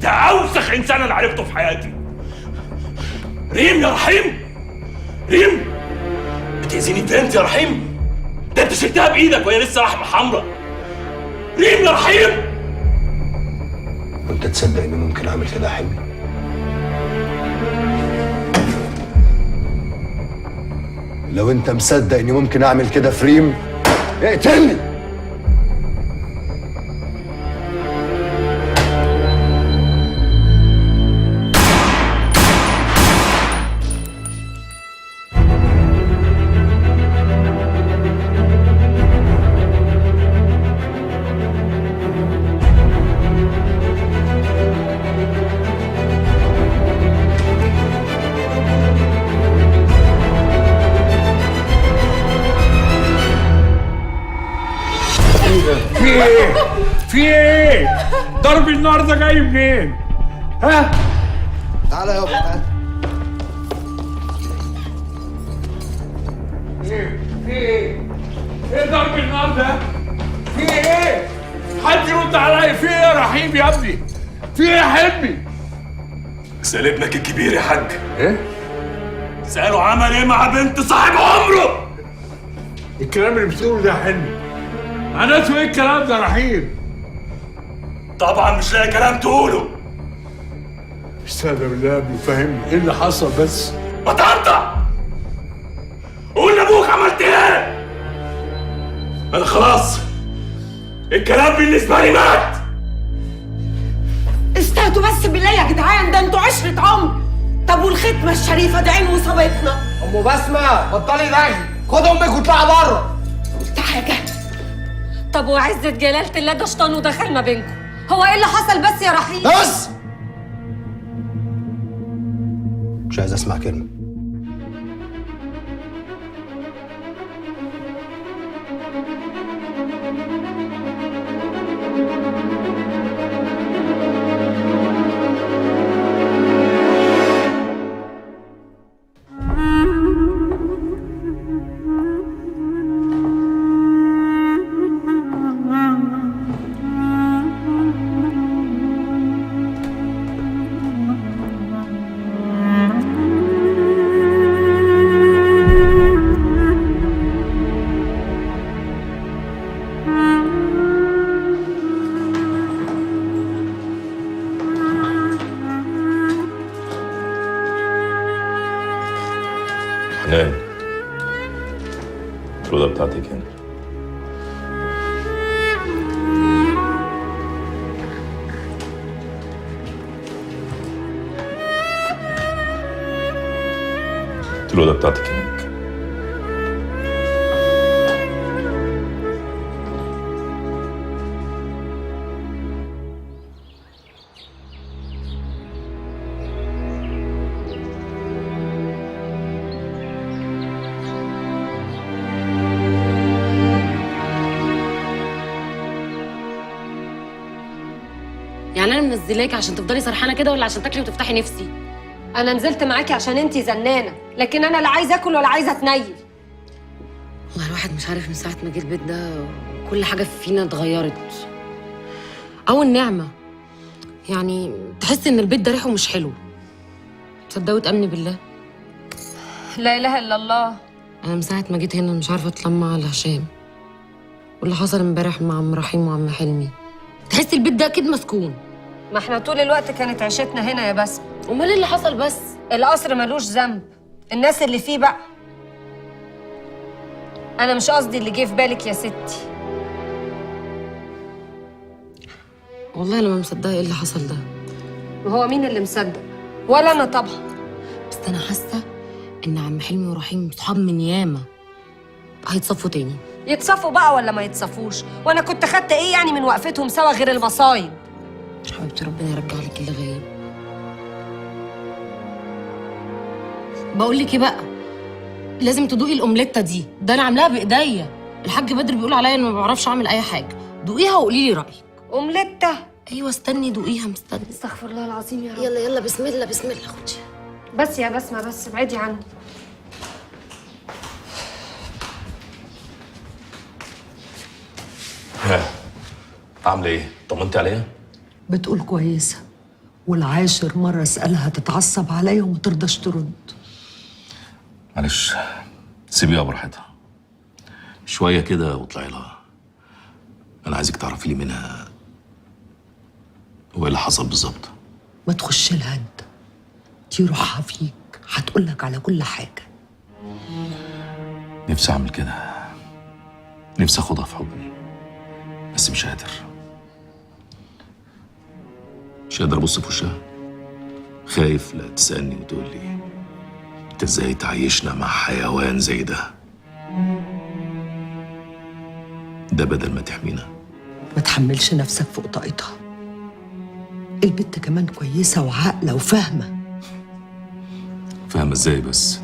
ده اوسخ انسان انا عرفته في حياتي. ريم يا رحيم، ريم بتأذيني بنت يا رحيم، ده انت شلتها بايدك وهي لسه لحمه حمراء. ريم يا رحيم. وانت تصدق اني ممكن اعمل كده يا حلمي؟ لو انت مصدق اني ممكن اعمل كده في ريم اقتلني. في ايه؟ في ايه؟ ضرب النار ده جاي منين؟ ها؟ تعالى يابا تعالى. ايه؟ في ايه؟ ايه ضرب النار ده؟ في ايه؟ حد يرد عليا، في ايه يا رحيم يا ابني؟ في ايه يا حلمي؟ سأل ابنك الكبير يا حاج. ايه؟ سأله عمل ايه مع بنت صاحب عمره. الكلام اللي بتقوله ده يا حلمي معناته ايه الكلام ده يا رحيم؟ طبعا مش لاقي كلام تقوله. استهدى بالله يا ابني، فهمني ايه اللي حصل بس؟ بطنطا قول لابوك عملت ايه. انا خلاص الكلام بالنسبة لي مات. استهدوا بس بالله يا جدعان، ده انتوا عشرة عمر. طب والختمة الشريفة دي عين وصابتنا. ام بسمة بطلي رغي، خد امك واطلعي بره. قلت حاجة؟ طب وعزة جلالة الله ده شيطان ودخل ما بينكم، هو ايه اللي حصل بس يا رحيم؟ بس مش عايز اسمع كلمة. حنان، الأوضة بتاعتك هنا. الأوضة بتاعتك هناك. يعني انا منزلاكي عشان تفضلي سرحانه كده ولا عشان تاكلي وتفتحي نفسي؟ انا نزلت معاكي عشان انتي زنانه، لكن انا لا عايزه اكل ولا عايزه اتنيل. والله الواحد مش عارف من ساعة ما جه البيت ده كل حاجة فينا اتغيرت. او النعمة، يعني تحس ان البيت ده ريحه مش حلو. تصدقوا تامني بالله؟ لا اله الا الله. انا من ساعة ما جيت هنا مش عارفه اتلمع على هشام، واللي حصل امبارح مع عم رحيم وعم حلمي، تحس البيت ده اكيد مسكون. ما احنا طول الوقت كانت عيشتنا هنا يا بسمة. امال ايه اللي حصل بس؟ القصر ملوش ذنب، الناس اللي فيه بقى. انا مش قصدي اللي جه في بالك يا ستي. والله انا ما مصدقه ايه اللي حصل ده. وهو مين اللي مصدق؟ ولا انا طبعا. بس انا حاسه ان عم حلمي ورحيم صحاب من ياما، هيتصفوا تاني. يتصفوا بقى ولا ما يتصفوش؟ وانا كنت خدت ايه يعني من وقفتهم سوا غير المصايب؟ حبيبتي ربنا يرجع لك اللي غايب. بقول لك ايه بقى، لازم تدوقي الاومليته دي، ده انا عاملاها بايديا. الحاج بدر بيقول عليا ان ما بعرفش اعمل اي حاجة. دوقيها وقولي لي رايك. اومليته؟ ايوه استني دوقيها، مستني. استغفر الله العظيم يا رب. يلا يلا بسم الله بسم الله، خدي بس يا بسمه، بس ابعدي عني. ها عامله ايه؟ طمنتي عليها؟ بتقول كويسة والعاشر مرة اسألها تتعصب عليا وما ترضاش ترد. معلش سيبيها براحتها شوية كده واطلعي لها. انا عايزك تعرفي لي منها هو ايه اللي حصل بالظبط. ما تخش لها انت، دي روحها فيك، هتقولك على كل حاجة. نفسي اعمل كده، نفسي اخدها في حضني، بس مش قادر. مش قادر ابص في وشها، خايف لا تسألني وتقول لي انت ازاي تعيشنا مع حيوان زي ده، ده بدل ما تحمينا. ما تحملش نفسك فوق طاقتها. البت كمان كويسة وعاقلة وفاهمة. فاهمة ازاي بس؟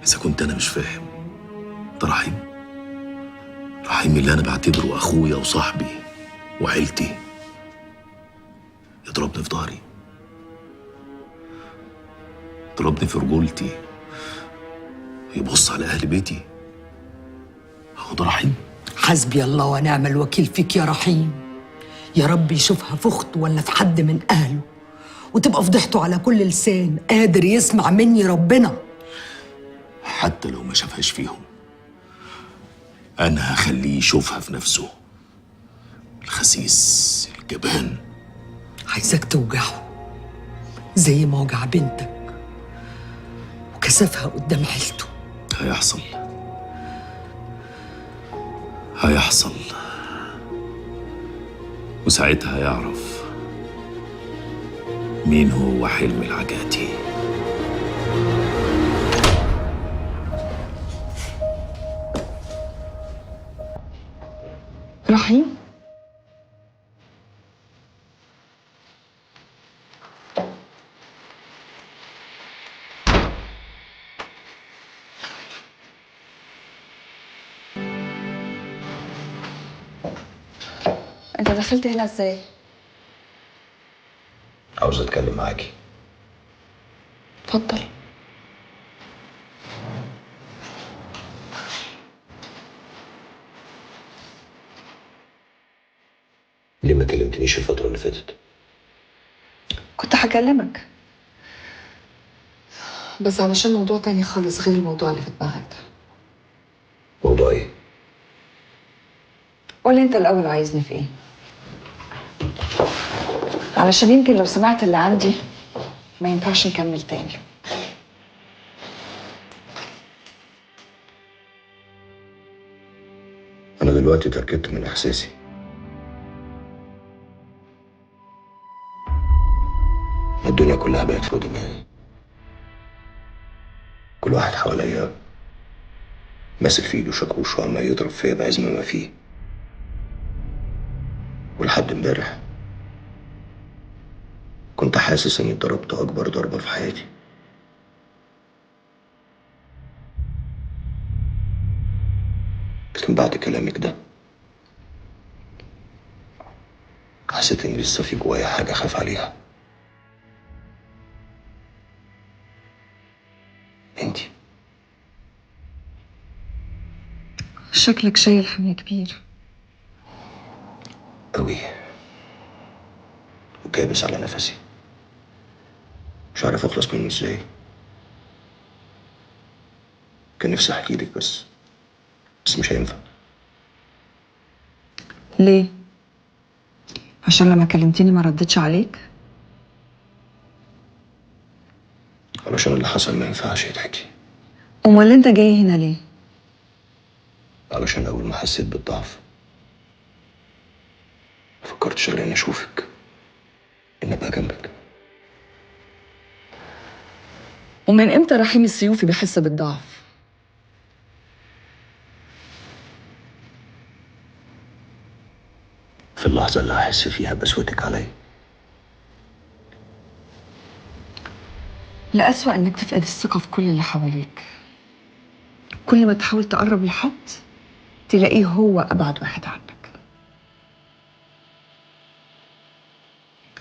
إذا كنت أنا مش فاهم، ده رحيم، رحيم اللي أنا بعتبره أخويا وصاحبي وعيلتي، يضربني في ظهري، يضربني في رجولتي، يبص على أهل بيتي. هو ده رحيم؟ حسبي الله ونعم الوكيل فيك يا رحيم. يا رب يشوفها في أخته ولا في حد من أهله، وتبقى فضحته على كل لسان قادر يسمع مني ربنا. حتى لو ما شافهاش فيهم، أنا هخليه يشوفها في نفسه. الخسيس الجبان. عايزك توجعه زي ما وجع بنتك وكسفها قدام عيلته. هيحصل، هيحصل، وساعتها هيعرف مين هو حلمي العجاتي. رحيم، انت دخلت هنا ازاي؟ عاوز اتكلم معاكي. اتفضل. ليه ما كلمتنيش الفترة اللي فاتت؟ كنت هكلمك بس علشان موضوع تاني خالص غير الموضوع اللي في دماغك ده. موضوع ايه؟ قولي انت الاول عايزني في ايه؟ علشان يمكن لو سمعت اللي عندي ما ينفعش نكمل تاني. أنا دلوقتي اتأكدت من إحساسي. الدنيا كلها بقت فوق دماغي. كل واحد حواليا ماسك في ايده شاكوش وعمال يضرب فيا بعزم ما فيه. ولحد امبارح كنت حاسس اني اتضربت اكبر ضربة في حياتي. لكن بعد كلامك ده حسيت ان لسه في جوايا حاجة خاف عليها. انتي شكلك شايل حمل كبير قوي وكابس على نفسي، مش عارف اخلص منه ازاي. كان نفسي احكي لك بس مش هينفع. ليه؟ عشان لما كلمتيني ما ردتش عليك؟ علشان اللي حصل ما ينفعش يتحكي. امال انت جاي هنا ليه؟ علشان اول ما حسيت بالضعف ما فكرتش غير اني اشوفك، ان ابقى جنبك. ومن امتى رحيم السيوفي بيحس بالضعف؟ في اللحظة اللي هحس فيها بسوتك عليا. الأسوأ إنك تفقد الثقة في كل اللي حواليك. كل ما تحاول تقرب لحد تلاقيه هو أبعد واحد عنك.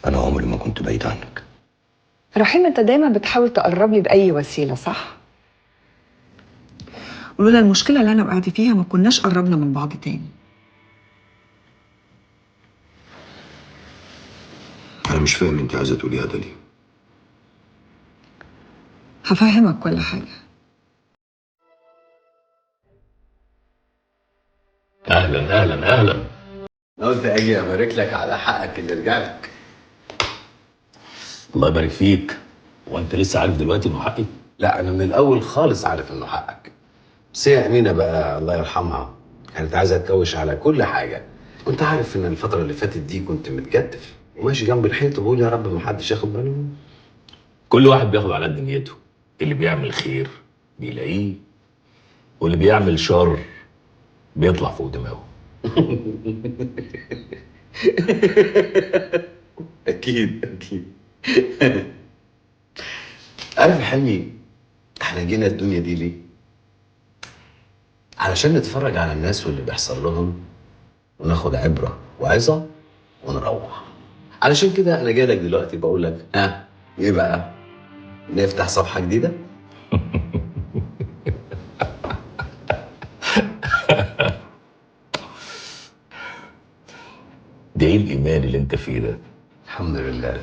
أنا عمري ما كنت بعيد عنك. رحيم أنت دايما بتحاول تقرب لي بأي وسيلة، صح؟ ولولا المشكلة اللي أنا وقعت فيها ما كناش قربنا من بعض تاني. انا مش فاهم انت عايزه تقولي هذا ليه. هفهمك كل حاجة. اهلا اهلا اهلا. انا قلت اجي ابارك لك على حقك اللي رجع لك. الله يبارك فيك. وانت لسه عارف دلوقتي انه حقي؟ لا انا من الاول خالص عارف انه حقك، بس هي امينه بقى الله يرحمها كانت عايزه تكوش على كل حاجة، وانت عارف ان الفترة اللي فاتت دي كنت متجدف وماشي جنب الحيط وبقول يا رب ما حدش ياخد باله مني. كل واحد بياخد على قد نيته، اللي بيعمل خير بيلاقيه، واللي بيعمل شر بيطلع فوق دماغه. اكيد اكيد. عارف يا حلمي احنا جينا الدنيا دي ليه؟ علشان نتفرج على الناس واللي بيحصل لهم وناخد عبرة وعظة ونروح. علشان كده انا جاي لك دلوقتي بقول لك ها ايه بقى؟ نفتح صفحة جديدة؟ ده ايه الايمان اللي انت فيه ده؟ الحمد لله.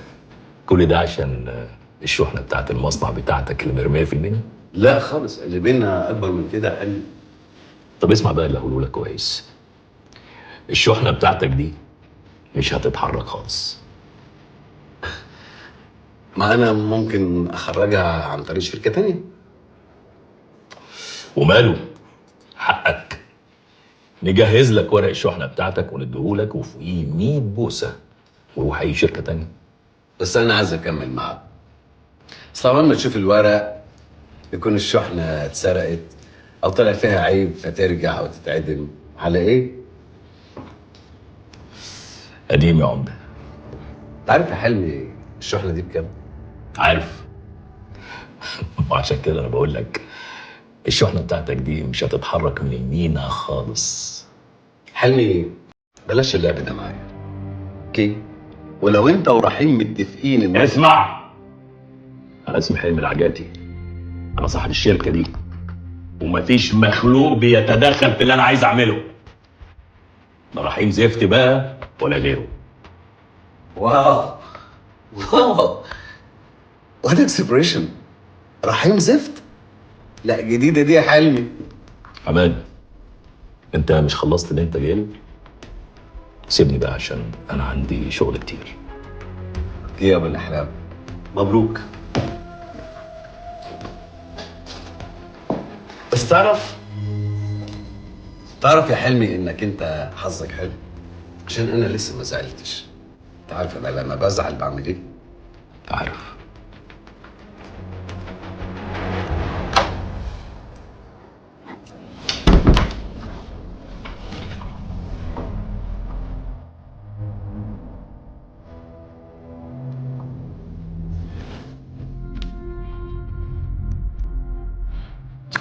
كل ده عشان الشحنة بتاعت المصنع بتاعتك اللي مرمية في المنيا؟ لا خالص، اللي بينا اكبر من كده يا حلمي. طب اسمع بقى اللي هقوله لك كويس. الشحنة بتاعتك دي مش هتتحرك خالص. ما انا ممكن اخرجها عن طريق شركة تانية. وماله؟ حقك. نجهز لك ورق الشحنة بتاعتك ونديهولك وفوقيه 100 بوسه وروح اي شركة تانية. بس انا عايز اكمل معاك. اصل اول ما تشوف الورق يكون الشحنة اتسرقت او طلع فيها عيب فترجع او تتعدم. على ايه؟ قديم يا عمده. انت عارف يا حلمي الشحنة دي بكام؟ عارف. وعشان كده انا بقول لك الشحنة بتاعتك دي مش هتتحرك من المينا خالص. حلمي بلاش اللعب ده معايا. okay؟ ولو انت ورحيم متفقين ان اسمع، انا اسمي حلمي العجاتي، انا صاحب الشركة دي، ومفيش مخلوق بيتدخل في اللي انا عايز اعمله. لا رحيم زفت بقى ولا غيره. wow wow، what expression. رحيم زفت؟ لا جديدة دي يا حلمي. عماد، انت مش خلصت اللي انت جاي له؟ سيبني بقى عشان انا عندي شغل كتير. okay يا ابو الاحلام، مبروك. بس تعرف يا حلمي انك انت حظك حلو، عشان انا لسه ما زعلتش. انت عارف انا لما بزعل بعمل ايه؟ عارف.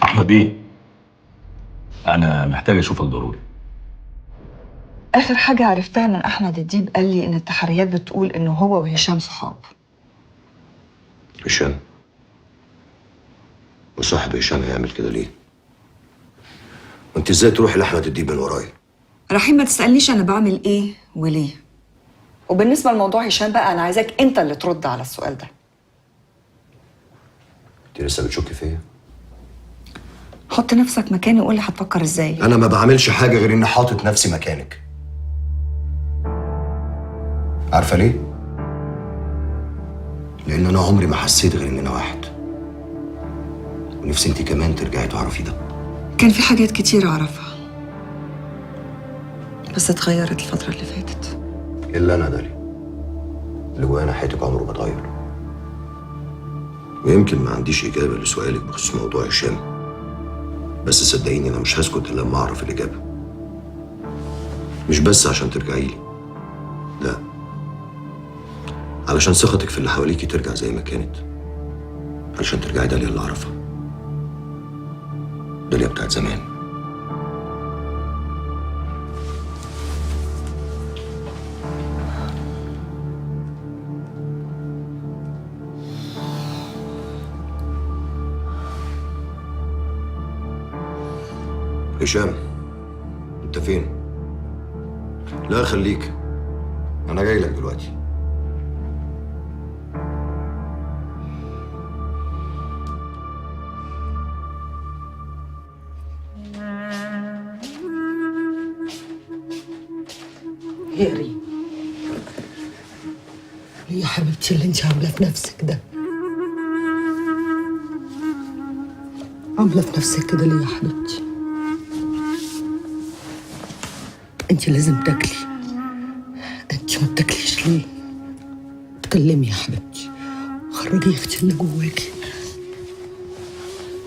احمد بيه، انا محتاج اشوفك ضروري. آخر حاجة عرفتها من أحمد الديب قال لي إن التحريات بتقول إنه هو وهشام صحاب. هشام؟ وصاحب هشام هيعمل كده ليه؟ وانت ازاي تروحي لاحمد الديب من ورايا؟ رحيم ما تسألنيش أنا بعمل إيه وليه. وبالنسبة لموضوع هشام بقى أنا عايزاك أنت اللي ترد على السؤال ده. انت لسه بتشكي فيا؟ حط نفسك مكاني وقول لي هتفكر ازاي. انا ما بعملش حاجة غير اني حاطط نفسي مكانك. عارفه ليه؟ لان انا عمري ما حسيت غير اننا واحد، ونفسي انت كمان ترجعي تعرفي ده. كان في حاجات كتير اعرفها بس اتغيرت الفترة اللي فاتت. الا انا دالي اللي جوايا ناحيتك عمره ما اتغير. ويمكن ما عنديش اجابه لسؤالك بخصوص موضوع هشام، بس صدقيني انا مش هسكت الا لما اعرف الاجابة. مش بس عشان ترجعي لي، لا، علشان ثقتك في اللي حواليكي ترجع زي ما كانت، علشان ترجعي داليا اللي اعرفها، داليا بتاعت زمان. هشام انت فين؟ لا خليك، انا جاي لك دلوقتي. يا ريم، ليه يا حبيبتي اللي انت عاملاه في نفسك ده؟ عامله في نفسك كده ليه يا حبيبتي؟ انت لازم تاكلي. انت ما بتاكليش ليه؟ اتكلمي يا حبيبتي، خرجي يا اختي اللي جواكي.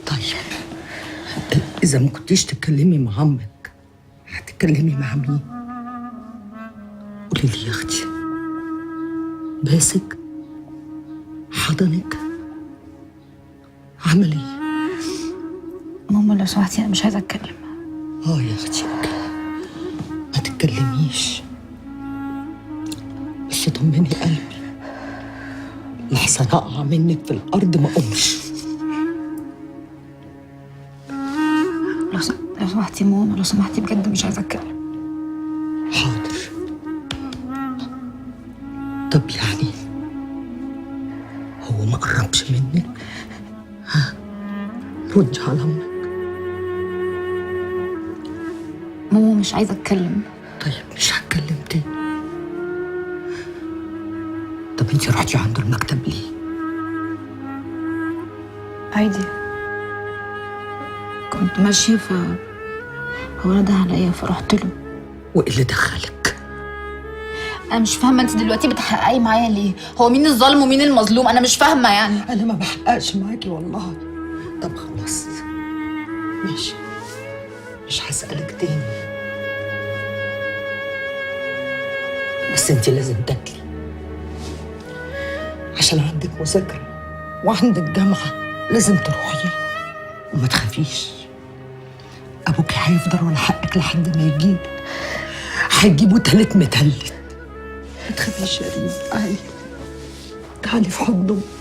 طيب اذا ما كنتيش تتكلمي مع عمك هتتكلمي مع مين؟ قولي لي يا اختي. باسك؟ حضنك؟ عمل ايه؟ ماما لو سمحتي انا مش عايزه اتكلم. اه يا اختي okay، ما تتكلميش، بس طمني قلبي، لحسن اقع منك في الارض ما اقومش. لو سمحتي ماما، لو سمحتي بجد مش عايزه اتكلم. حاضر. طب يعني هو ما قربش منك؟ ها؟ ردي على امك. ماما مش عايزه اتكلم. طيب مش هتكلم تاني. طب انتي رحتي عنده المكتب ليه؟ عادي، كنت ماشية ف هو نده عليا فرحت له. وايه اللي دخلك؟ انا مش فاهمه انت دلوقتي بتحققي معايا ليه؟ هو مين الظالم ومين المظلوم؟ انا مش فاهمه يعني. انا ما بحققش معاكي والله. طب خلاص ماشي، مش هسألك تاني، بس انت لازم تاكلي عشان عندك مذاكرة وعندك جامعة لازم تروحيها. وما تخافيش، أبوكي هيفضل ولا حقك لحد ما يجيب، هيجيبه تالت متلت. ما تخافيش يا ريم، تعالي تعالي في حضن أمك.